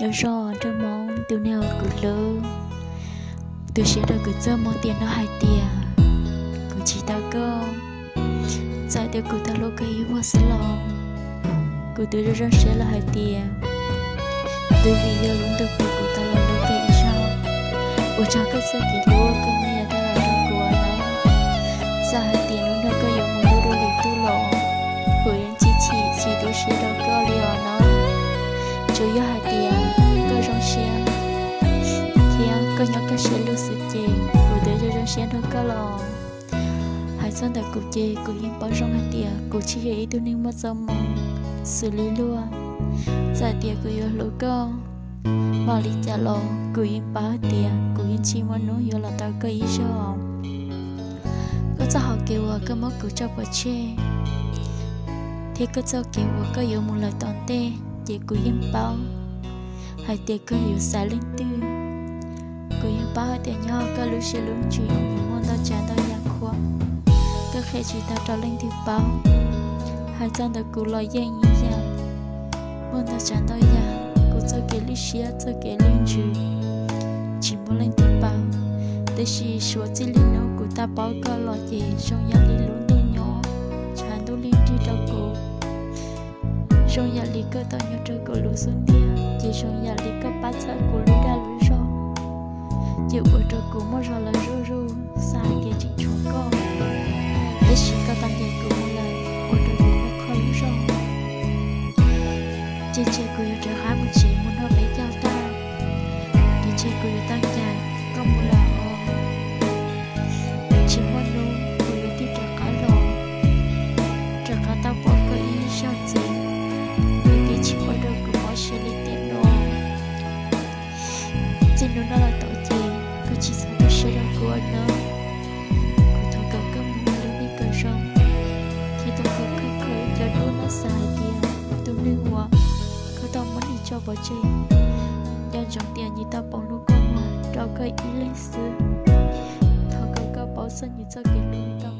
Nyob zoo nraug Hmoob tus neeg uas kuv hlub, tu siab rau kuv txoj hmoo tiam no hais tias kuv tsis tau koj. Txawm tias kuv tau hlub koj ib vuag xwb los kuv twb zoo zoo siab los hais tias twb vim yog lub ntuj pub kuv tau los hlub koj ib zaug. Ua tsaug koj txoj kev hlub koj muaj ib yam dab los rau kuv no. Txawm hais tias hnub no koj yuav mus ntuj dua lwm tus los kuv yeej tsis chim tsis tu siab rau koj li os no. Tsuas yog hais tias koj zoo siab thiab koj nyob koj siab lug xwb ces kuv twb zoo zoo siab nrog koj los. Hais txog ntawm kuv ces kuv yeej paub zoo hais tias kuv tsis yog ib tug neeg muaj txoj hmoo xws li luag. Txawm tias kuv yuav hlub koj npaum li cas los kuv yeej paub hais tias kuv yeej tsis muaj hnub yuav los tau koj ib zaug. Koj txoj hau kev uas koj muab kuv tso pov tseg thiab koj txoj kev uas koj yuav mus lawm tom ntej ces kuv yeej paub hais tias koj yuav xaiv leej twg. Kuv yeej paub hais tias nyob hauv koj lub siab lub ntsws nws muaj ntau tsav ntau yam qhuav, koj qhia tsis tau rau leej twg paub. Hais txog ntawm kuv los yeej ib yam, muaj ntau tsav ntau yam, kuv txoj kev lwj siab txoj kev lwj ntsws tsis muaj leej twg paub. Tab sis suav txij li hnub kuv tau paub koj los ces zoo yam li lub ntuj nyob tshav ntuj li nrig rau kuv. Zoo yam li koj tau nyob rau kuv lub xub ntiag ces zoo yam li koj pab txhawb kuv lub dag lub zog, ces ua rau kuv muaj zog lawv zuj zus xav hais tias tseem tshuav koj, tab sis koj tau ncaim kuv mus lawm ua rau kuv khov kho lub zog. Ces ntshe kuv yuav rov qab mus tsev mus nrog peb caug tag, ces ntshe kuv yuav tau ncaim koj mus lawm os. Tsis muaj hnub kuv yuav thiaj rov qab los, rov qab tau pom koj ib zaug ntxiv, koj twb tsis pub rau kuv mob siab li tiam no. Txij hnub no los tau ces koj tsis txhob tu siab rau kuv no. Kuv thov kom koj mus ua lub neej kom zoo, thiab thov kom koj khaws cov duab no xav hais tias tus neeg uas koj tau muab nws tso pov tseg, nco ntsoov tias nws tau poob lub koob muag rau koj ib leeg xwb. Thov kom koj paub txog nws txoj kev hlub tau